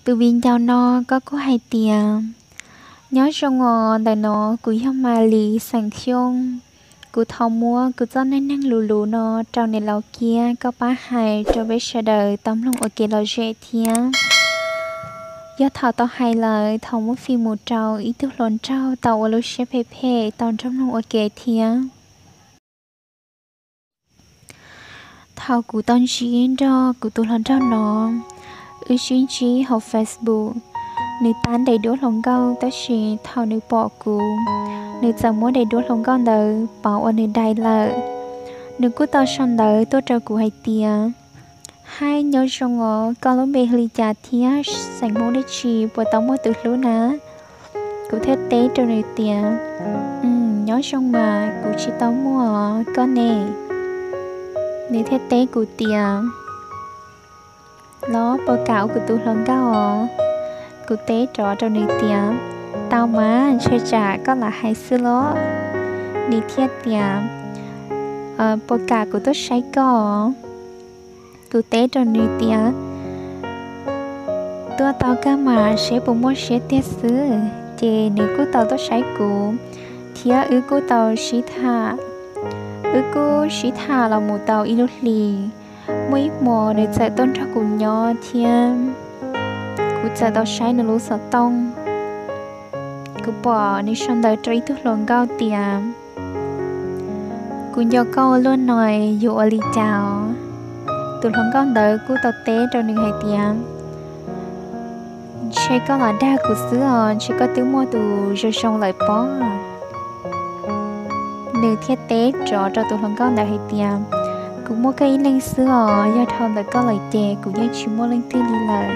Tus viv ncaus no koj kuj hais tias, nyob zoo os, ntawm no kuv yog Malis xeem Xyooj. Kuv thov muab kuv txoj neej neeg luv luv no rau niam laus Kiab koj pab hais rau peb sawv daws tau mloog ua kev lom zem thiab. Yog thaum tau hais lawm, thov muab fij mus rau ib tug hluas nraug tau ua lub siab phem phem tau nrog mloog ua ke thiab. Thaum kuv tau ntsib nrog kuv tus hluas nraug no, wb sib ntsib hauv Facebook. Nws tab daim duab hluas nkauj, tab sis thaum nws pom kuv, nws txawm muab daim duab hluas nkauj ntawd pauv ua nws daim lawm. Nws kuj tau sau ntawv tuaj rau kuv hais tias, Hi, nyob zoo os, koj lub npe hu li cas thiab xeem Hmoob dab tsi, puas tau muaj tus hlub na? Kuv thiaj teb rau nws tias, Nyob zoo mas, kuv tsis tau muaj os, koj ne? Nws thiaj teb kuv tias, Los puas kam ua kuv tus hluas nkauj os? Kuv teb rov rau nws tias, Tau mas, ntshai tsam koj lam hais xwb los. Nws thiaj tias, Puas kam kuv tuaj saib koj? Kuv teb rau nws tias, Tuaj tau kawg mas, seb puas muaj siab tiag xwb. Ces nws kuj tau tuaj saib kuv, thiab wb kuj tau sib tham. Wb kuj sib tham los mus tau ib lub hlis, muaj ib hmo nws txawm tuaj nrog kuv nyob thiab kuv txawm tau saib nws lub xov tooj. Kuv pom nws sau ntawv rau ib tug hluas nkauj tias, Kuv nco koj ua luaj no, yuav ua li cas os? Tus hluas nkauj ntawd kuj tau teb rau nws hais tias, Ntshe koj lam dag kuv xwb os, ntshe koj twb muaj tus zoo zoo lawm pob. Nws thiaj teb rov rau tus hluas nkauj ntawd hais tias, Kuv muaj koj ib leeg xwb os, yog dhau ntawm koj lawm ces kuv yeej tsis muaj leej twg li lawm.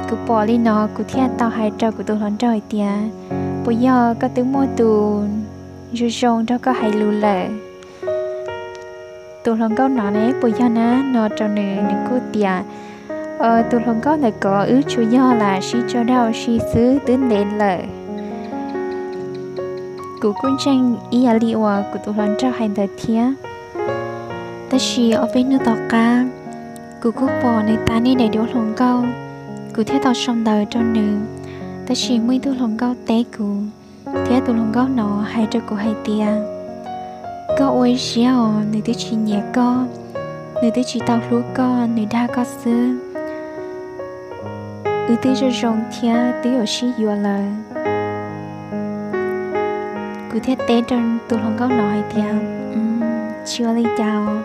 Kuv pom li no kuv thiaj tau hais rau kuv tus hluas nraug hais tias, Puas yog koj twb muaj tus zoo zoo nrog koj hais lus lawm? Tus hluas nkauj no ne, puas yog na no rau nws, nws kuj tias, Tus hluas nkauj ntawm ko wb tsuas yog lam sib tso dag ua si xwb, twb ntev lawm. Kuv kuj ntseeg ib yam li uas kuv tus hluas nraug hais ntawd thiab. Tab sis ob peb hnub tom qab, kuv kuj pom nws tab nej daim duab hluas nkauj, kuv thiaj tau sau ntawv rau nws. Tab sis muaj ib tug hluas nkauj teb kuv, thiab tus hluas nkauj no hais rau kuv hais tias, Koj ua siab os, nws twb tsis nyiam koj, nws twb tsis tau hlub koj, nws dag koj xwb. Wb twb zoo zoo thiab twb yuav sib yuav lawm. Kuv thiaj teb rau tus hluas nkauj no hais tias, Tsis ua li cas os,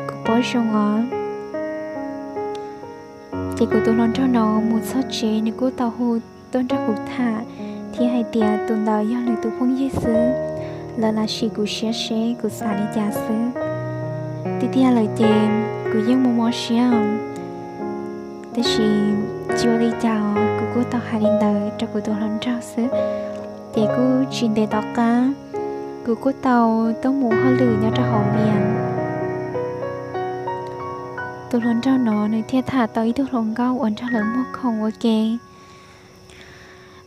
kuv paub zoo os. Ces kuv tus hluas nraug no mus txog tsev nws kuj tau hu tuaj nrog kuv tham thiab hais tias tus ntawd yog nws tus phooj ywg xwb, lawv lam sim kuv siab seb kuv xav li cas xwb. Tiag tiag lawm ces kuv yeej mob mob siab, tab sis tsis ua li cas os, kuv kuj tau hais li ntawd rau kuv tus hluas nraug xwb. Ces kuj tsis ntev tom qab, kuv kuj tau tuaj mus hauj lwm nyob rau hauv Vias. Tus hluas nraug no nws thiaj tham tau ib tug hluas nkauj uas nrog lawv muag khoom ua ke,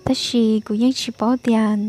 tab sis kuv yeej tsis paub tias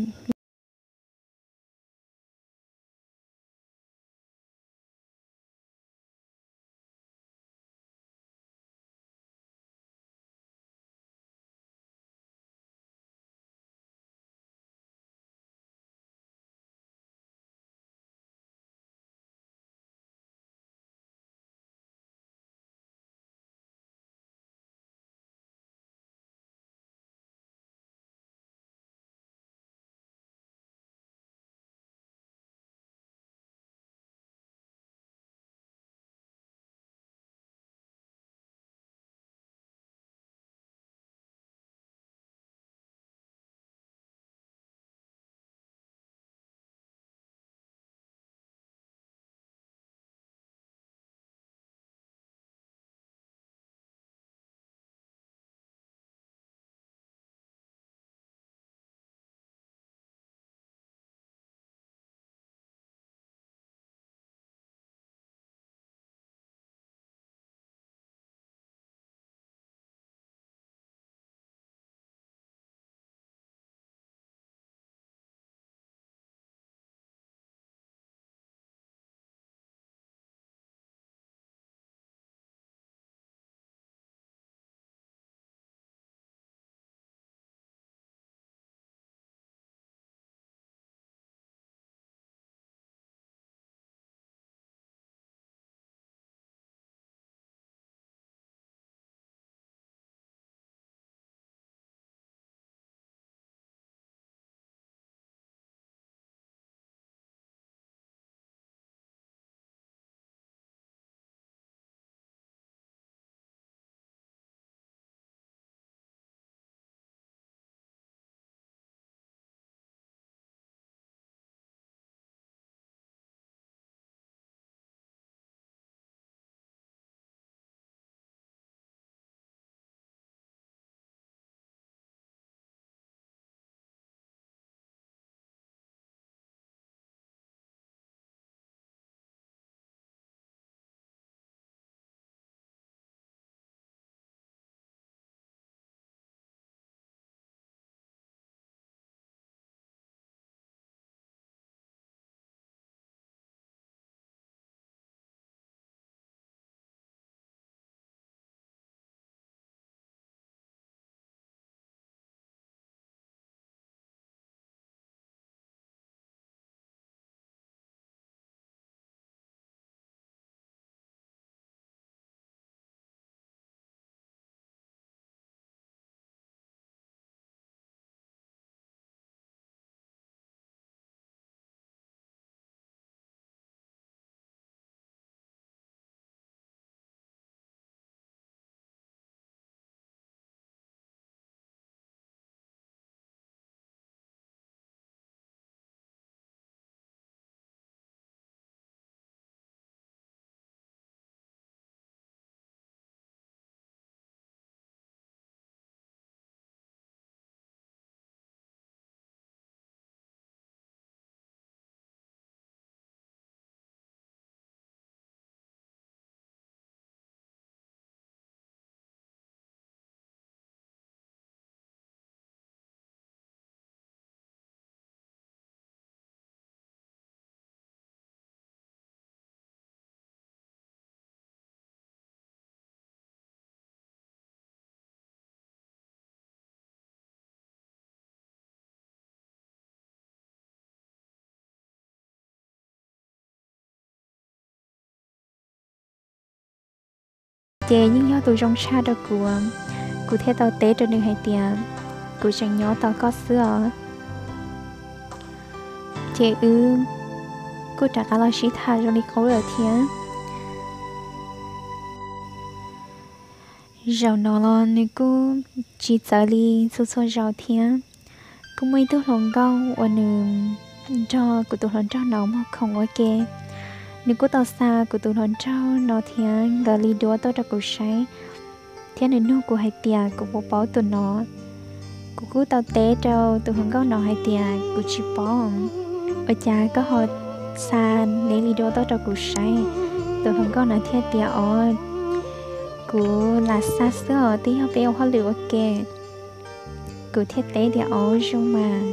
ces yeej yog tus zoo tshaj rau kuv. Kuv thiaj tau teb rau nws hais tias, kuv tseem nyob tos koj xwb os. Ces wb kuj rov qab los sib tham zoo li qub lawm thiab. Zaum no los nws kuj tsis txawv li txhua txhua zaus thiab. Kuj muaj ib tug hluas nkauj uas nws nrog kuv tus hluas nraug no muag khoom ua ke. Nws kuj tau xa kuv tus hluas nraug no thiab nkawd li duab tuaj rau kuv saib, thiab nws nug kuv hais tias kuv puas paub tus no. Kuv kuj tau teb rau tus hluas nkauj no hais tias kuv tsis paub. Ua cas koj ho xa neb li duab tuaj rau kuv saib? Tus hluas nkauj no thiaj tias, o, kuv lam xa xwb os, twb yog peb ua hauj lwm ua ke. Kuv thiaj teb tias, o, zoo mas.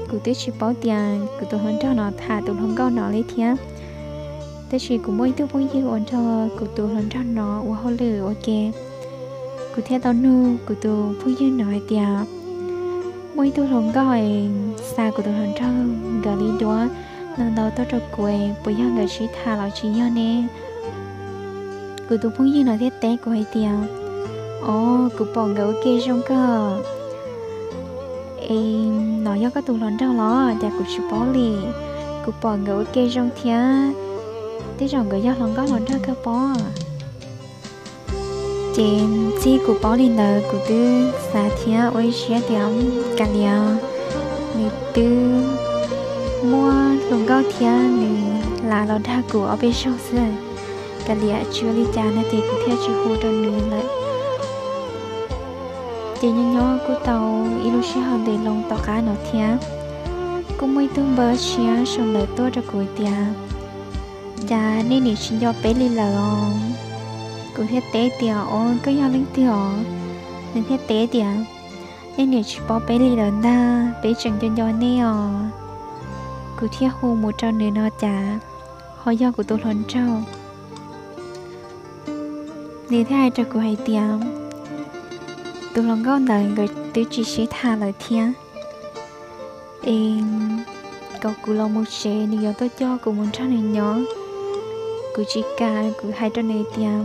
Kuv twb tsis paub tias kuv tus hluas nraug no tham tus hluas nkauj no li thiab. Tab sis kuv muaj ib tug phooj ywg uas nrog kuv tus hluas nraug no ua hauj lwm ua ke. Kuv thiaj tau nug kuv tus phooj ywg no hais tias, muaj ib tug hluas nkauj xa kuv tus hluas nraug nkawd li duab ntau ntau tuaj rau kuv, puas yog nkawd sib tham los tsis yog ne? Kuv tus phooj ywg no thiaj teb kuv hais tias, o, kuv pom nkawd ua ke zoo kawg. Es no yog koj tus hluas nraug los cas kuv tsis paub li? Kuv pom nkawd ua ke zoo thiab, tej zaum nkawd yog hluas nkauj hluas nraug kawg pob. Ces txij kuv paub li ntawd kuv twb xav thiab ua ib siab tias, kav liam, nws twb muaj hluas nkauj thiab nws lam los dag kuv ob peb zaug xwb. Kav liam, tsis ua li cas no ces kuv thiaj tsis hu rau nws lawm. Ces nyob nyob kuj tau ib lub sij hawm ntev loo tom qab no thiab, kuj muaj ib tug npawb tshiab sau ntawv tuaj rau kuv tias, cas nej niam tsis nco peb li lawm os? Kuv thiaj teb tias, o, koj yog leej twg os? Nws thiaj teb tias, nej niam tsis paub peb li lawm ntag, peb tseem nco nco nej os. Kuv thiaj hu mus rau nws no cas ho yog kuv tus hluas nraug. Nws thiaj hais rau kuv hais tias, tus hluas nkauj ntawd nkawd twb tsis sib tham lawm thiab, es kom kuv los mus tsev, nws yuav tuaj coj kuv mus nrog nws nyob. Kuv tsis kam, kuv hais rau nws tias,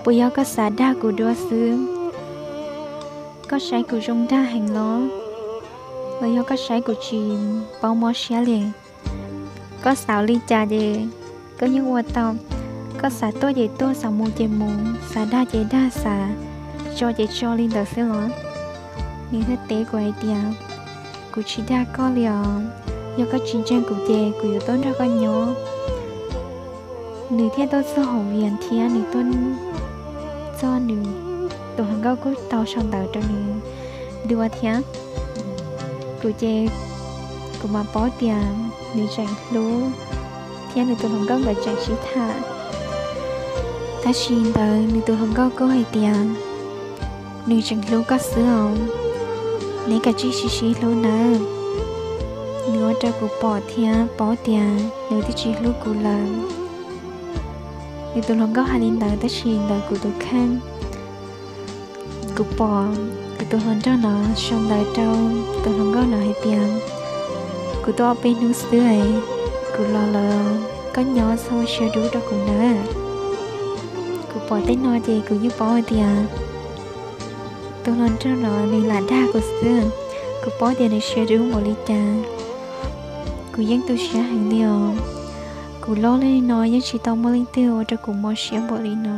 puas yog koj xav dag kuv dua xwb? Koj saib kuv zoo dag heev los, los yog koj saib kuv tsis paub mob siab li? Koj xav li cas ces koj yeej ua tau. Koj xav tuaj ces tuaj, xav mus ces mus, xav dag ces dag, xav tso ces tso li ntawd xwb los? Nws thiaj teb kuv hais tias, kuv tsis dag koj li os, yog koj tsis ntseeg kuv ces kuv yuav tuaj nrog koj nyob. Nws thiaj tuaj txog hauv Vias thiab nws tuaj txog nws tus hluas nkauj kuj tau sau ntawv rau nws dua thiab. Kuv ces kuv mam paub tias nws tseem hlub thiab nws tus hluas nkauj nkawd tseem sib tham. Tab sis ntawd nws tus hluas nkauj kuj hais tias, nws tseem hlub koj xwb os, neb kav tsij sib sib hlub nawb. Nws ua rau kuv pom thiab paub tias nws twb tsis hlub kuv lawm. Nws tus hluas nkauj hais li ntawd tab sis ntawm kuv tus kheej, kuv pom kuv tus hluas nraug no sau ntawv rau tus hluas nkauj no hais tias, kuv tuaj ob peb hnub xwb, kuv los lawm, koj nyob txhob ua siab dub rau kuv nawb. Kuv pom tej no ces kuv yeej paub hais tias tus hluas nraug no nws lam dag kuv xwb. Kuv paub tias nws siab dub npaum li cas. Kuv yeej tu siab heev li os. Kuv loj li no yeej tsis tau muaj leej twg ua rau kuv mob siab npaum li no.